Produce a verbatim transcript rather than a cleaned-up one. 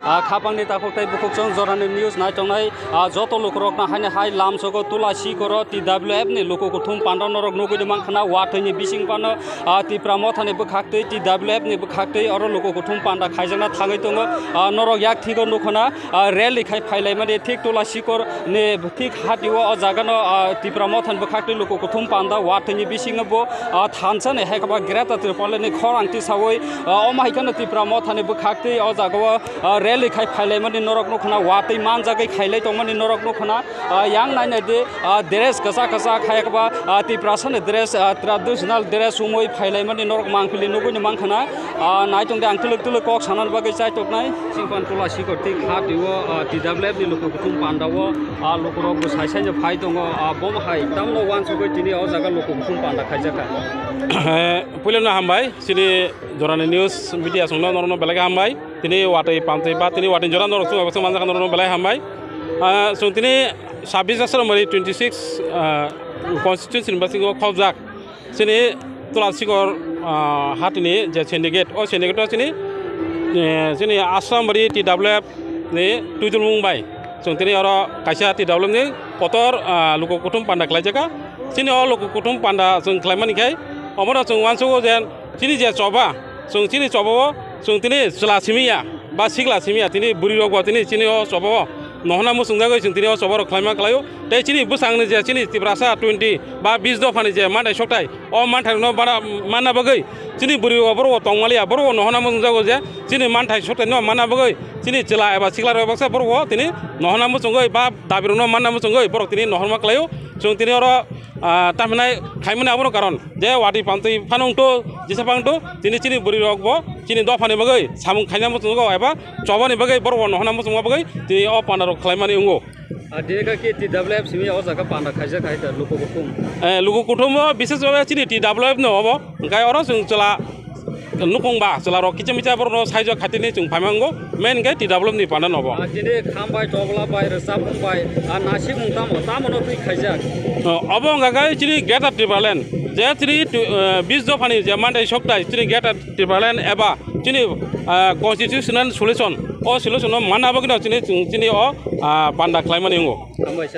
Ah, khapangni takhuk tei bukhuk chwng jorani news nai tongnai, ah, joto lukurokno haino hai lamsogo Tula Sikoro T W F ni luku kuthum panda norok nugui mankha na wathoini bising phano, ah, Tipra Mothani bwkhaktwi T W F ni bwkhaktwi oro luku kuthum panda khaijakna thangwi tongo. Ah, norok yak thigo nukho na, ah, rally khai phailaimani thik Tula Sikor ni thik hatio o jagano, ah, Tipra Mothani bwkhaktwi luku kuthum panda wathoini bisingo bo, ah, thansa ni hai khe ba Greater Tipraland ni khorang tisawi, ah, omo hai kheno Tipra Mothani bwkhaktwi o jagao, ah, rally khai phailaimani norok nukho na, watwi manjagwi khailai tongmani norok nukho na, ah, yang nainai di, ah, dress kwchak kwchak hai khe ba, ah, Tiprasa ni dress, ah, traditional dress wngwi phailaimani norok mangpili nugui mankha na. Ah, naitung de ang twlwk twlwk kok sanani bagwi chaitoknai. Chini phan Tula Sikor thik hatio, ah, T W F ni luku kuthum panda o, ah, lukurok bo sai sai no phai tongo, ah, bomo hai tamno wansugwi tini o jaga luku kuthum panda khaijakha. Eh, puilano hambai, chini jorani news media songno norokno belai khe hambai. Tini watwi pantwi ba tini watwi jora norok chwng manjakha norokno belai hambai. Ah, chwng tini sabbish Asramari twenty six, ah, constituency ni bisingo khobjak. Chini Tula Sikor, ah, hatini je syndicate, o syndicate o chini, eh, chini Asramari T W F ni twijlmung bai chwng tini oro kaisa T W F ni kotor, ah, luku kuthum panda khlaijakha. Chini o luku kuthum panda chwng khlaimani khai omono chwng uansugo je chini je choba, chwng chini choba o chwng tini chwla simi ya ba sikla simi ya, tini bwrwi rok bo tini chini o choba o nohorna muchungjagwi chwng tini o choba rok khlaima khlaio. Tei chini bwsangni je chini Tiprasa twenty ba bis dophani je manthai sokthai, o manthai rokno bana manna bagwi chini bwrwi rok borok bo tongmaliya, borok bo nohorna muchungjago je chini manthai sokthai no manna bagwi chini chwla eba sikla rok baksa borok bo tini nohorna muchungwi ba dabi rokno manna muchungwi borok tini nohorma khlaio. Chwng tini oro, ah, tamhinai khaimani abono karon je watwi pantwi phano wngto, jesa phano wngto, tini chini bwrwi rok bo chini dophani bagwi samung khaina muchungo eba chobani bagwi borok bo nohorna muchungma bagwi tini o panda rok khlaimani wngo. Ah, tini kha ki T W F simi o jaga panda khaijak hai da luku kuthum. Eh, luku kuthum o bises bhabe chini T W F no obo, hwnkhe oro chwng chwla nukung ba chwla rok kicha micha borok no saijo khatini chwng phaimango, main hwnkhe T W F ni panda no obo. Ah, tini kham bai, tobla bai, rwchapmung bai, ah, nasikmung tamo, tamo no twi khaijak. Oh, obo wngkha khe chini Greater Tipraland, je chini tu-, eh, bis dophani je manthai sokthai chini Greater Tipraland eba chini, ah, constitutional solution, o solution no manna bagwi no chini, chini o, ah, panda khlaimani wngo. Hambai sir.